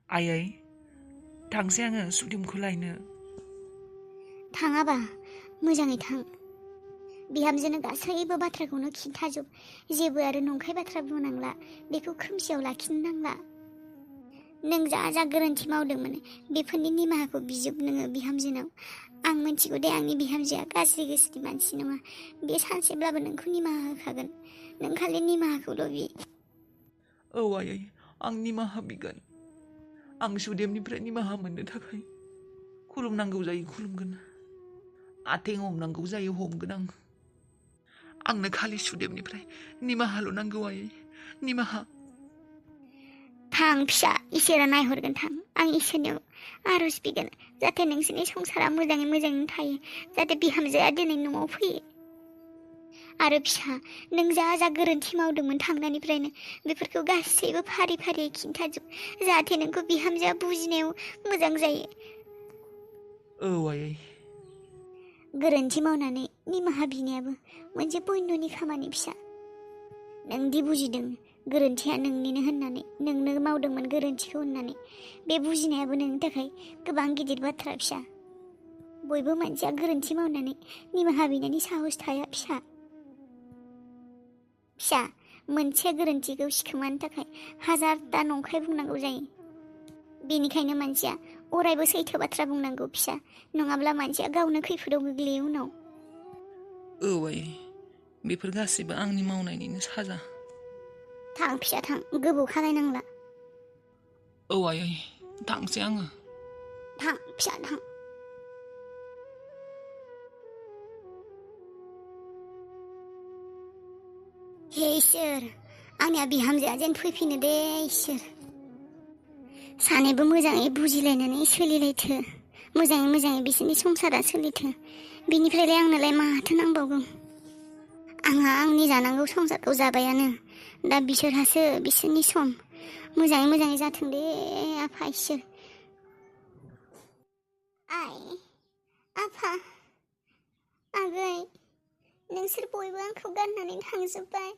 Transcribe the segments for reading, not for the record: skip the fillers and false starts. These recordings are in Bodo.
आयै थांसै आङो सुदेमखौ लायनो। थाङाबा मोजाङै थां। बिहामजोनो गासैबो बाथ्राखौनो खिन्थाजोब। जेबो आरो नंखाय बाथ्रा बुंनांला, बेखौ खोमसियाव लाखिनो नांला। नों जा जा गोरोन्थि मावदोंमोन बेफोरनि निमाहाखौ बिजोब नोङो बिहामजोनाव। आं मिथिगौ दे आंनि बिहामजोआ गाज्रि गोसोनि मानसि नङा। बे सानसेब्लाबो नोंखौ निमाहा होखागोन। नों खालि निमाहाखौल' बि। औ आयै, आं निमाहा बिगोन। आं सुदेमनिफ्राय निमाहा मोननो थाखाय खुलुमनांगौ जायो खुलुमगोन, आथिं हमनांगौ जायो हमगोन आं। आंनो खालि सुदेमनिफ्राय निमाहाल' नांगौ आयै, निमाहा। थां फिसा, इसोरा नायहरगोन थां। आं इसोरनियाव आर'ज बिगोन जाहाथे नोंसोरनि संसारा मोजाङै मोजाङैनो थायो, जाहाथे बिहामजोआ दिनै न'आव फैयो। आरो फिसा, नों जा जा गोरोन्थि मावदोंमोन थांनायनिफ्रायनो बेफोरखौ गासैबो फारि फारियै खिन्थाजोब, जाहाथे नोंखौ बिहामजोआ बुजिनायाव मोजां जायो। औ आयै। गोरोन्थि मावनानै निमाहा बिनायाबो मोनसे पुण्यनि खामानि फिसा। नोंदि बुजिदों गोरोन्थिया नोंनिनो होननानै, नोंनो मावदोंमोन गोरोन्थिखौ होननानै, बे बुजिनायाबो नोंनि थाखाय गोबां गिदिर बाथ्रा फिसा। बयबो मानसिया गोरोन्थि मावनानै निमाहा बिनायनि साहस थाया फिसा। फिसा, मोनसे गोरोन्थिखौ सिखोमानो थाखाय हाजारथा नंखाय बुंनांगौ जायो। बेनिखायनो मानसिया अरायबो सैथो बाथ्रा बुंनांगौ फिसा, नङाब्ला मानसिया गावनो खैफोदाव गोग्लैयो उनाव। औ आयै, बेफोर गासैबो आंनि मावनायनिनो साजा। थां फिसा थां, गोबाव खालायनांला। औ आयै, थांसै आङो। थां फिसा थां। हे इसोर, आंनिया बिहामजोआ जेन फैफिनो दे इसोर। सानैबो मोजाङै बुजिलायनानै सोलिलायथो, मोजाङै मोजाङै बिसोरनि संसारा सोलिथो। बिनिफ्रायलाय आंनोलाय माथो नांबावगौ। आंहा आंनि जानांगौ संसारखौ जाबायानो, दा बिसोरहासो बिसोरनि सम। मोजाङै मोजाङै जाथों दे आफा इसोर। आइ, आफा, आगै, नोंसोर बयबो आंखौ गारनानै थांजोब्बाय।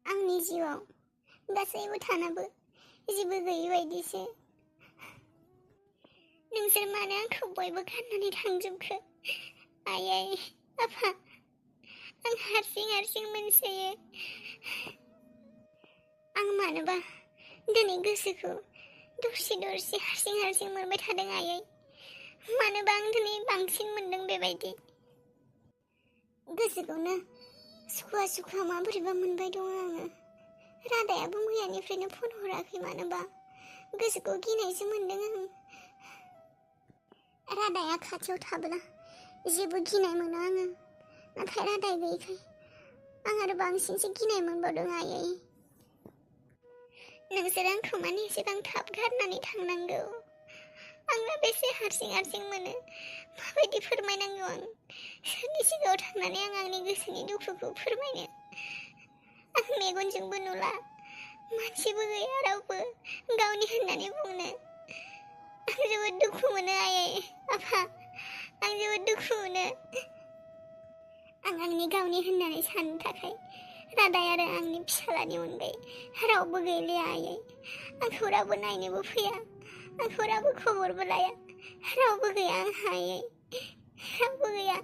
आंनि जिउआव गासैबो थानाबो जेबो गैयै बायदिसो। नोंसोर मानो आंखौ बयबो गारनानै थांजोबखो? आयै, आफा, आं हारसिं हारसिं मोनसोयो। आं मानोबा दिनै गोसोखौ दरसे दरसे हारसिं हारसिं मोनबाय थादों आयै। मानोबा आं दिनै बांसिन मोनदों बेबायदि। गोसोखौनो सुखुवा सुखुवा माबोरैबा मोनबाय दङ आङो। रादायाबो मैयानिफ्रायनो फन हराखै मानोबा। गोसोखौ गिनायसो मोनदों आं। रादाया खाथियाव थाब्ला जेबो गिनाय मोना आङो, नाथाय रादाय गैयैखाय आं आरो बांसिनसो गिनाय मोनबावदों आयै। नोंसोर आंखौ मानो एसेबां थाब गारनानै थांनांगौ? आंना बेसे हारसिं हारसिं मोनो, माबायदि फोरमायनांगौ आं? सोरनि सिगाङाव थांनानै आं आंनि गोसोनि दुखुखौ फोरमायनो? आं मेगनजोंबो नुला, मानसिबो गैया रावबो गावनि होननानै बुंनो। आं जोबोद दुखु मोनो आयै, आफा, आं जोबोद दुखु मोनो। आं आंनि गावनि होननानै साननो थाखाय रादाय आरो आंनि फिसालानि अनगायै रावबो गैलिया आयै। आंखौ रावबो नायनोबो फैया, आंखौ रावबो खबरबो लाया। रावबो गैया आंहा आयै, रावबो गैया।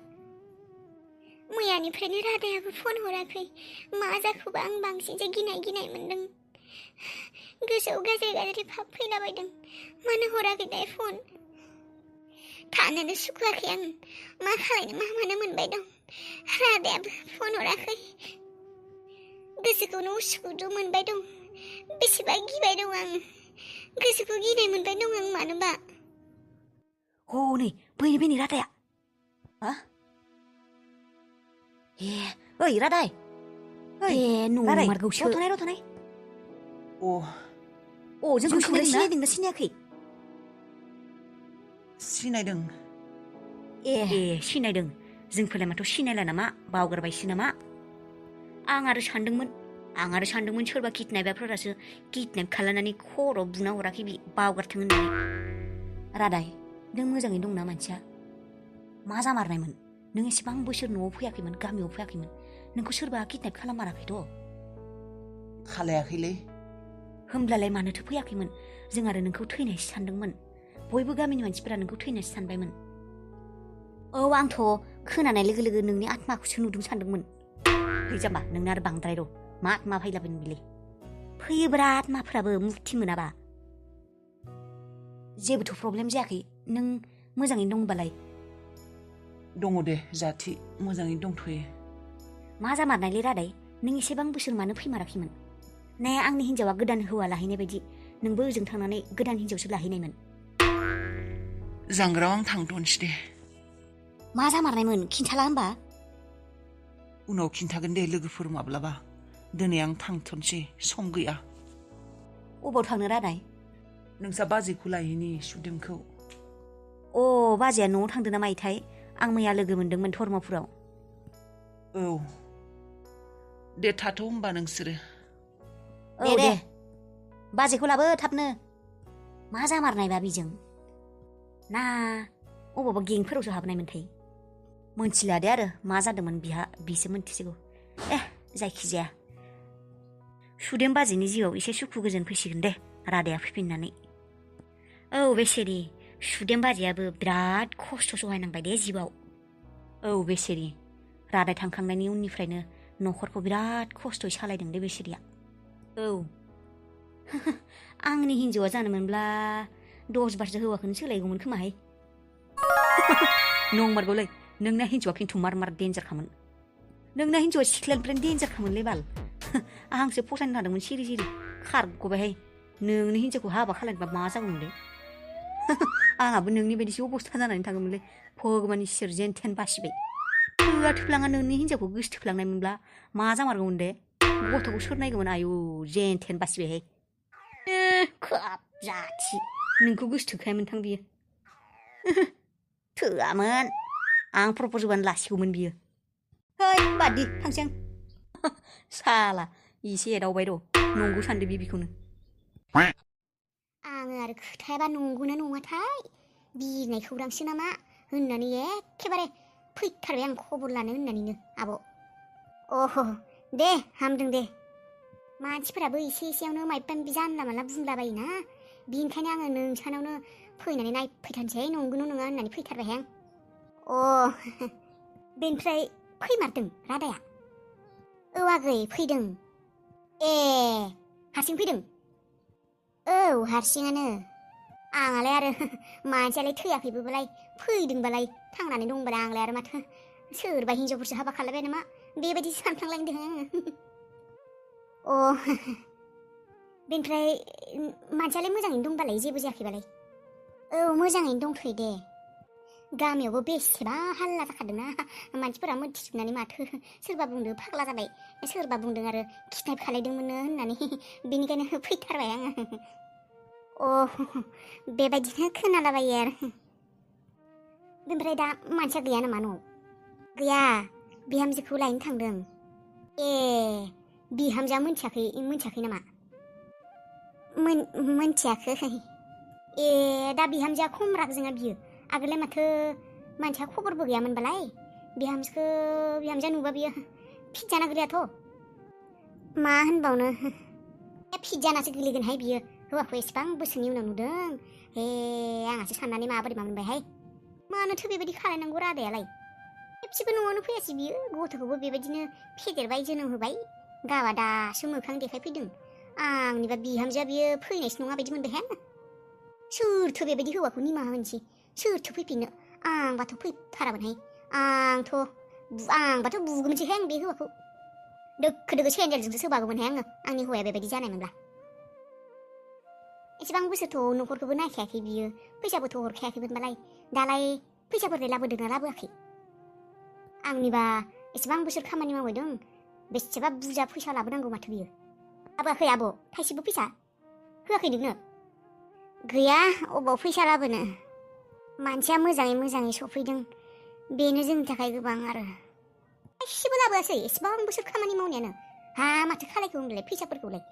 मैयानिफ्रायनो रादायाबो फन हराखै। मा जाखोबा आं बांसिनसो गिनाय गिनाय मोनदों। गोसोआव गाज्रि गाज्रि भाब फैलाबायदों। मानो हराखैथाय फन? थानोनो सुखुवाखै आं। मा खालायनो मा मानो मोनबाय दं। रादायाबो फन हराखै। गोसोखौनो उसुखुथु मोनबाय दं। बेसेबा गिबाय दं आं। गोसोखौ गिनाय मोनबाय दं आं मानोबा। हनै बैनि रादाया। हा? ए, ओइ रादाय। ओइ रादाय, नंमारगौसो। रथ'नाय। जोंखौ सिनायदोंना सिनायाखै? सिनायदों। ए, सिनायदों। जोंफोरलाय माथो सिनायला नामा, बावगारबायसो नामा? आं आरो सानदोंमोन सोरबा किडनापारफोरासो किडनेप खालामनानै खर' बुना हराखै बि बावगारथों होननानै। रादाय, नों मोजाङै दंना मानसिया? मा जामारनायमोन? नों एसेबां बोसोर न'आव फैयाखैमोन, गामियाव फैयाखैमोन। नोंखौ सोरबा किडनेप खालाममाराखैथ'? खालायाखैलै। होमब्लालाय मानोथो फैयाखैमोन जों आरो नोंखौ थैनायसो सानदोंमोन बयबो गामिनि मानसिफोरा नोंखौ थैनायसो सानबायमोन औ आंथ' खोनानाय लोगो लोगो नोंनि आत्माखौसो नुदों सानदोंमोन है जाम्बा नोंना आरो बांद्राय र' मा आत्मा फैलाबायनो बिलाय फैयोब्रा आत्माफोराबो मुक्ति मोनाबा जेबोथ' प्रब्लेम जायाखै नों मोजाङैनो दंबालाय दङ दे जाथि मोजाङै दंथ'यो मा जामारनायलै रादाय नों एसेबां बोसोर मानो फैमाराखैमोन नाया आंनि हिन्जावा गोदान हौवा लाहैनाय बायदि नोंबो ओजों थांनानै गोदान हिन्जावसो लाहैनायमोन जांग्रायाव आं थांथ'नोसै दे मा जामारनायमोन खिन्थाला होमबा उनाव खिन्थागोन दे लोगोफोर माब्लाबा दिनै आं थांथ'नोसै सम गैया अबाव थांनो रादाय नोंसा बाजैखौ लायैनि सुदेमखौ अ बाजैया न'आव थांदों ना मायोथाय आं मैया लोगो मोनदोंमोन धर्मपुराव औ दे थाथ' होमबा नोंसोरो औ दे बाजैखौ लाबो थाबनो मा जामारनायबा बिजों ना अबावबा गेंफोरावसो हाबनायमोनथाय मोनथिला दे आरो मा जादोंमोन बिसो मोनथिसिगौ जायखिजाया सुदेम बाजैनि जिउआव एसे सुखु गोजोन फैसिगोन दे रादाया फैफिननानै औ बेसेरि सुदेम बाजैयाबो बिराद खस्थ' सहायनांबाय दे जिउआव औ बेसेरि रादाय थांखांनायनि उननिफ्रायनो न'खरखौ बिराद खस्थ'यै सालायदों दे बेसेरिया औ आंनि हिन्जावा जानो मोनब्ला 10 बारसो हौवाखौनो सोलायगौमोन खोमाहाय नंमारगौलै नोंना हिन्जावा खिन्थु मार देन्जारखामोन नोंना हिन्जावा सिख्लानिफ्रायनो देन्जारखामोनलै बाल आंसो फसायनो लादोंमोन सिरि खारग'बायहाय नोंनि हिन्जावखौ हाबा खालामबा मा जागौमोनलै आंहाबो नोंनि बायदिसो अबस्था जानानै थाङोमोनलै भगबान इसोर जेन थेन बासिबाय थोआ नोंनि हिन्जावखौ गोसोथोफ्लांनायमोनब्ला मा जामारगौमोन दे गथ'खौ सोर नायगौमोन आयु जेन थेन बासिबायहाय खोब जाथि नोंखौ गोसोथोखायामोनथां बियो थोआमोन आं प्रप'ज होबानो लासिगौमोन बियो है बादि थांसै आं साला एसे एदावबाय र' नंगौ सानदो बेखौनो आङो आरो खोथायाबा नंगौना नङाथाय बिरनाय खौरांसो नामा होननानै एखेबारे फैथारबाय आं खबर लानो होननानैनो आब' अह दे हामदों दे मानसिफोराबो एसे एसेयावनो माइबा माइबि जानला मानला बुंलाबायोना बिनिखायनो आङो नोंसानावनो फैनानै नायफैथारनोसै नंगौना नङा होननानै फैथारबाय आं बेनिफ्राय फैमारदों रादाया औ आगै फैदों ए हारसिं फैदों औ हारसिङानो आंहालाय आरो मानसियालाय थैयाखैबोबालाय फैदोंबालाय थांनानै दंबालाय आंलाय आरो माथो सोरबा हिन्जावफोरसो हाबा खालामबाय नामा बेबायदि सानफ्लांलायदों आङो बेनिफ्राय मानसियालाय मोजाङैनो दंबालाय जेबो जायाखैबालाय औ मोजाङैनो दंथ'यो दे गामियावबो बेसेबा हाल्ला जाखादोंना मानसिफोरा मोनथिजोबनानै माथो सोरबा बुंदों फाग्ला जाबाय सोरबा बुंदों आरो खिथाब खालायदोंमोननो होननानै बेनिखायनो फैथारबाय आङो बेबायदिनो खोनालाबायो आरो बेनिफ्राय दा मानसिया गैया नामा न'आव गैया बिहामजोखौ लायनो थांदों ए बिहामजोआ मोनथियाखै नामा मोनथियाखै ए दा बिहामजोआ खम रागजोङा बियो आगोललाय माथो मानसिया खबरबो गैयामोनबालाय बिहामजोआ नुबा बियो फिट जाना गोलैयाथ' मा होनबावनो फिट जानासो गोलैगोनहाय बियो हौवाखौ एसेबां बोसोरनि उनाव नुदों हे आंहासो साननानै माबोरै मोनबायहाय मानोथो बेबायदि खालायनांगौ रादायालाय खेबसेबो न'आवनो फैयासै बियो गथ'खौबो बेबायदिनो फेदेरबाय जोनोम होबाय गावा दासो मोखां देखायफैदों आंनिबा बिहामजोआ बियो फैनायसो नङा बायदि मोनबाय आं सोरथो बेबायदि हौवाखौ निमाहा होनसै सोरथो फैफिननो आंबाथ' फैथारामोनहाय आंबाथ' बुगोमोनसैहाय आं बे हौवाखौ दोखो सेन्देलजोंसो सोबागौमोनहाय आङो आंनि हौवाया बेबायदि जानायमोनब्ला एसेबां बोसोरथ' न'खरखौबो नायखायाखै बियो फैसाबोथ' हरखायाखैमोनबालाय दालाय फैसाफोरलाय लाबोदोंना लाबोआखै आंनिबा एसेबां बोसोर खामानि मावहैदों बेसेबा बुरजा फैसा लाबोनांगौ माथो बियो लाबोआखै आब' थाइसेबो फैसा होआखै नोंनो गैया अबाव फैसा लाबोनो मानसिया मोजाङै सफैदों बेनो जोंनि थाखाय गोबां आरो थाइसेबो लाबोआसै एसेबां बोसोर खामानि मावनायानो माथो खालायखो होनलाय फैसाफोरखौलाय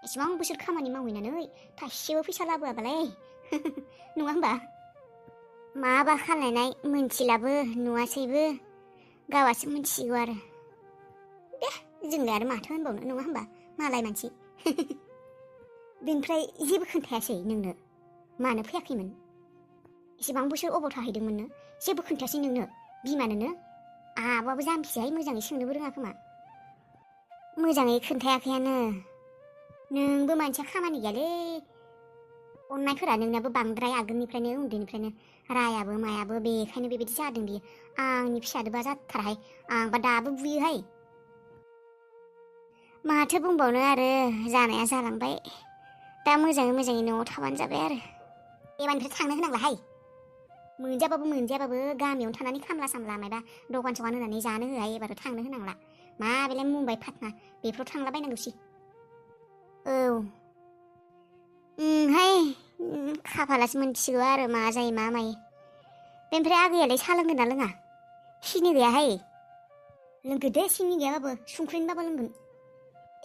एसेबां बोसोर खामानि मावहैनानै थाइसेबो फैसा लाबोआबालाय नङा होमबा माबा खालायनाय मोनथिलाबो नुवासैबो गावासो मोनथिसिगौ आरो दे जोंलाय आरो माथो होनबावनो नङा होमबा मालाय मानसि बेनिफ्राय जेबो खोन्थायासै नोंनो मानो फैयाखैमोन एसेबां बोसोर अबाव थाहैदोंमोननो जेबो खोन्थायासै नोंनो बिमानोनो आबाबो जाम्बिसैहाय मोजाङै सोंनोबो रोङा खोमा मोजाङै खोन्थायाखैयानो नोंबो मानसिया खामानि गैयालै अननायफोरा नोंनाबो बांद्राय आगोलनिफ्रायनो उन्दैनिफ्रायनो रायाबो मायाबो बेखायनो बेबायदि जादों बियो आंनि फिसादोबा जाथाराहाय आंबा दाबो बुयोहाय माथो बुंबावनो आरो जानाया जालांबाय दा मोजाङै न'आव थाबानो जाबाय आरो एबारनिफ्राय थांनो होनांलाहाय मोनजाबाबो मोनजायाबाबो गामियावनो थानानै खामला सामला मायबा दखान सखान होनानै जानो होआहाय एबार थांनो होनांला मा बेलाय मुम्बाइ फाटना बेफोराव थांलाबायनांगौसै औ हाय खाफालासो मोनथिगौ आरो मा जायो मा मायो बेनिफ्राय आगैयालाय साहा लोंगोन ना लोङा सिनि गैयाहाय लोंगोन दे सिनि गैयाबाबो संख्रिनिबाबो लोंगोन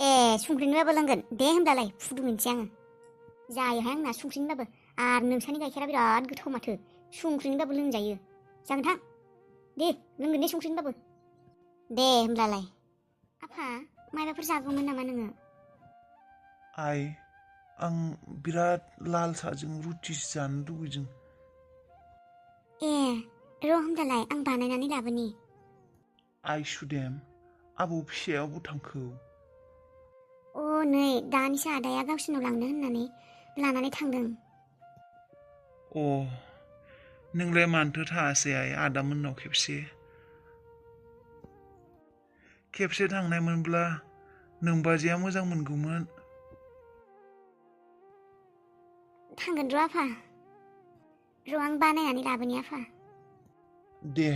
ए संख्रिनिबाबो लोंगोन दे होमब्लालाय फुदुंनोसै आङो जायोहाय आंना संख्रिनिबाबो आरो नोंसानि गाइखेरा बिराद गोथाव माथो संख्रिनिबाबो लोंजायो जागोन थां दे लोंगोन दे संख्रिनिबाबो दे होमब्लालाय आफा मायबाफोर जागौमोन नामा नोङो आइ आं बिराद लाल साहजों रुटिसो जानो लुगैदों ए र' होमब्लालाय आं बानायनानै लाबोनि आइ सुदेम आबौ फिसाया अबाव थांखो अ नै दानिसो आदाया गावसिनाव लांनो होननानै लानानै थांदों अ नोंलाय मानोथो थाङासै आइ आदामोननाव खेबसे थांनायमोनब्ला नोंबाजैया मोजां मोनगौमोन थांगोन र' आफा र' आं बानायनानै लाबोनि आफा दे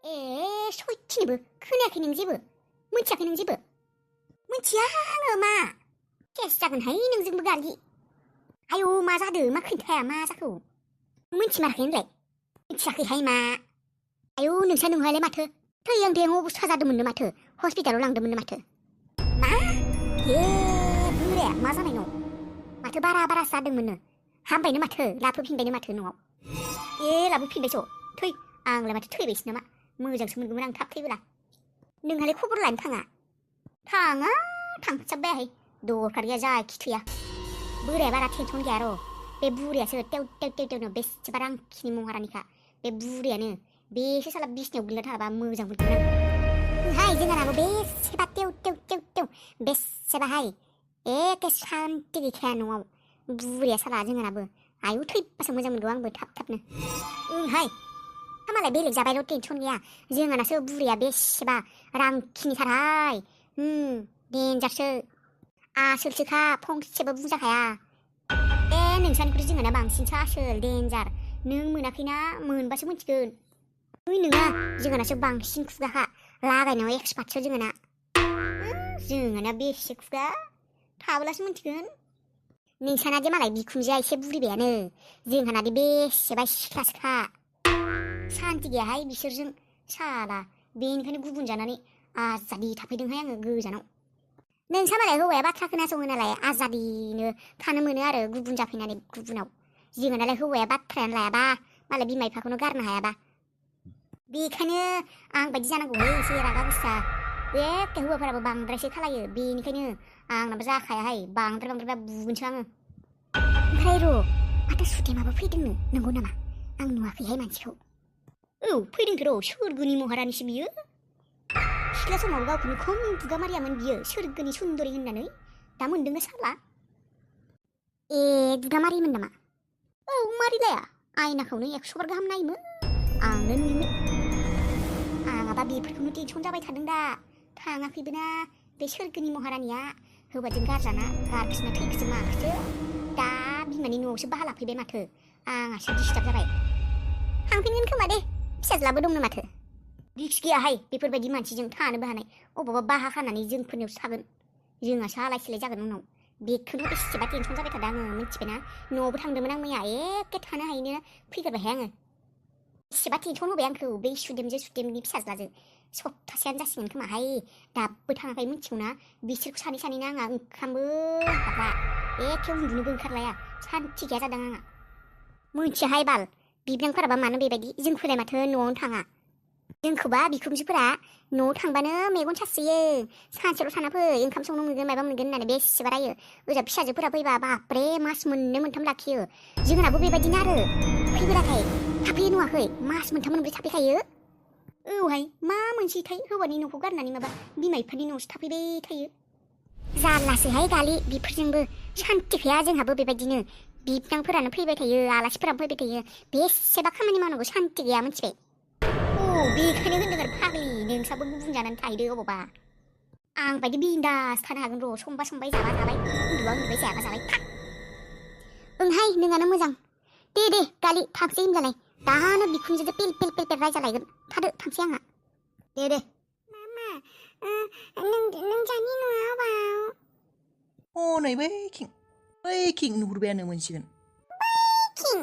ए सयथिनोबो खोनायाखै नों जेबो मिथियाखै नों जेबो मिथिया आङो मा केस जागोनहाय नोंजोंबो गारगि आयौ मा जादों मा खोन्थाया मा जाखौ मिथिमाराखै होनलाय मिथियाखैहाय मा आयौ नोंसा नोंहालाय माथो थैहां थैहां अबस्था जादोंमोननो माथो हस्पिटालाव लांदोंमोननो माथो मा हे बुराया मा जानाय न' माथो बारासो जादोंमोननो हामबायनो माथो लाबोफिनबायनो माथो न'आव ए लाबोफिनबायस' थै आंलाय माथो थैबायसो नामा मोजांसो मोनगौमोन आं थाब थैबोला नोंहालाय खबर लानो थाङा थांफासाबबायाहाय दरखार गैया जाखि थैया बोराया बारा टेनसन गैया र' बे बुरियासो टेव बेसेबा रांखिनि महारानिखा बे बुरियानो बेसो साला बिसिनायाव गोलैना थाबा मोजां मोनगोन आं हाय जोंहानाबो बेसेबा टेव बेसेबाहाय एखे सान्ति गैखाया न'आव बुरिया साला जोंहानाबो आयौ थैबासो मोजां मोनगौ आंबो थाबनो हाय खामालाय बेलेग जाबायल' टेनसन गैया जोंहानासो बुरिया बेसेबा रांखिनिथारहाय देन्जारसो आसोलसोखा फंसेबो बुंजाखाया ए नोंसानिख्रुइ जोंहाना बांसिनसो आसोल देन्जार नों मोनाखैना मोनबासो मिथिगोन ओइ नोङा जोंहानासो बांसिन खुगाखा लागायनायाव एक्सपार्टसो जोंहाना बेसे खुगा थाबोलासो मिथिगोन नोंसानादि मालाय बिखुनजोआ एसे बुरिबायानो जोंहानादि बेसेबा सिख्लासोखा सान्ति गैयाहाय बिसोरजों साला बेनिखायनो गुबुन जानानै आजादि थाफैदोंहाय आङो गोजानाव नोंसा मालाय हौवाया बाथ्रा खोनासङो नालाय आजादिनो थानो मोनो आरो गुबुन जाफैनानै गुबुनाव जोंहानालाय हौवाया बाथ्रायानो लायाबा मालाय बिमा बिफाखौनो गारनो हायाबा बेखायनो आं बायदि जानांगौहाय एसे रागा गोसा एखे हौवाफोराबो बांद्रायसो खालायो बेनिखायनो आंनाबो जाखायाहाय बांद्रायबा बुगोनसो आङो ओमफ्राय र' माथो सुदेमाबो फैदोंनो नंगौ नामा आं नुवाखैहाय मानसिखौ औ फैदोंथ' र' सोरगोनि महारानिसो बियो सिख्ला समाव गावखौनो खम दुगामारियामोन बियो सोरगोनि सुन्दरि होननानै दा मोनदोंनो साला ए दुगामारिमोन नामा औ मारिलाया आयनाखौनो 100 बार गाहाम नायोमोन आंनो नुयोमोन आंहाबा बेफोरखौनो टेनसन जाबाय थादों दा थाङाखैबो ना बे सोरगोनि महारानिया होबाजों गारजाना गारखोसना थैखोसो माखोसो दा बिमानि न'आवसो बाहा लाफैबाय माथो आंहासो डिस्टार्ब जाबाय थांफिनगोन खोमा दे फिसाज्लाबो दंनो माथो रिक्स गैयाहाय बेफोरबायदि मानसिजों थानोबो हानाय अबावबा बाहा खानानै जोंफोरनियावसो थागोन जोंहासो आलाय सिलाय जागोन उनाव बेखौनो बेसेबा टेनसन जाबाय थादों आङो मिथिबायना न'आवबो थांदोंमोन आं मैया एखे थानो हायैनो फैगारबायहाय आङो बेसेबा टेनसन होबाय आंखौ बै सुदेमनि फिसाज्लाजों सप्तासेयानो जासिगोन खोमाहाय दाबो थाङाखै मिथिगौना बिसोरखौ सानैनो आंहा ओंखामबो हाबला एखे उन्दुनोबो ओंखारलाया सान्थि गैया जादों आंहा मिथियाहाय बाल बिबनांफोराबा मानो बेबायदि जोंफोरलाय माथो न'आवनो थाङा जोंखौबा बिखुमजोफोरा न'आव थांबानो मेगन सासोयो सानसेल' थाना फै ओंखाम संनो मोनगोन माबा मोनगोन होननानै बेसेबा रायो ओजा फिसाजोफोरा फैबा बाब्रे मास मोननै मोनथाम लाखियो जोंनाबो बेबायदिनो आरो फैब्लाथाय थाफैयो नुवाखै मास मोनथाम मोनब्रै थाफैखायो औहाय मा मोनसेथाय हौवानि न'खौ गारनानै माबा बिमा बिफानि न'आवसो थाफैबाय थायो जारलासोहाय गालि बेफोरजोंबो सान्थि गैया जोंहाबो बेबायदिनो बिबनांफोरानो फैबाय थायो आलासिफोरानो फैबाय थायो बेसेबा खामानि मावनांगौ सान्थि गैया मिथिबाय बेखायनो होनदों आरो फाग्लि नोंसाबो गुबुन जानानै थाहैदो अबावबा आं बायदि बिन्दास थानो हागोन र' संबा संबाय जाबा जाबाय उन्दुबा उन्दुबाय जाबा जाबाय था ओंहाय नोंआनो मोजां दे गालि थांसै होनब्लालाय दानो बिखुनजोजों पेल पेल पेल पेल रायजालायगोन थादो थांसै आंहा दे मामा नोंजानि न'आ अबाव हनै बै किं नुहुरबायानो मोनसिगोन किं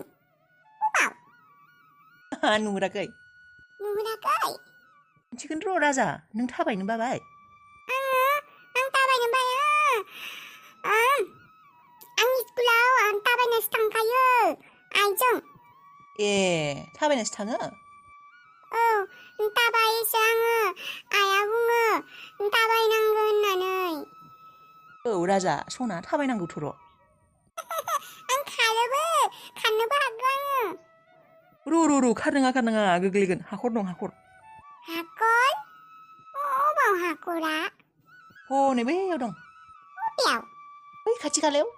अबाव नुहुराखै मोनसिगोन र' राजा नों थाबायनो बाबाय आं थाबायनो बायो आंनि स्कुलाव आं थाबायनासो थांखायो आइजों ए थाबायनासो थाङो औ थाबायोसो आङो आइया बुङो थाबायनांगौ होननानै औ राजा सना थाबायनांगौथ' र' आं खारनोबो हागौ आङो र' खारनाङा गोग्लैगोन हाखर दं हाखर अबाव हाखरा हनै बैयाव दं बबेयाव बै खाथि खालायाव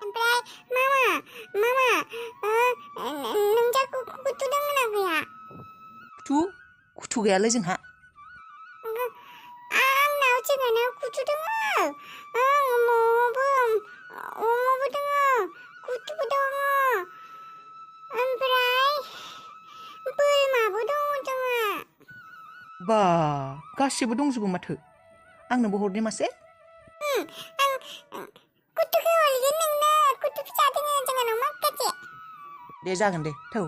ओमफ्राय मामा नोंजा कुथु दङ ना गैया कुथु गैयालै जोंहा आंनाव जोंहानाव कुथु दङ अमाबो दङ कुथुबो दङ ओमफ्राय बोरमाबो दङ जोंहा बा गासिबो दंजोबो माथो आंनोबो हरदे मासे आं कुथुखौ हरगोन नोंनो कुथु फिसा दङ जोंहानाव माखासे दे जागोन दे थौ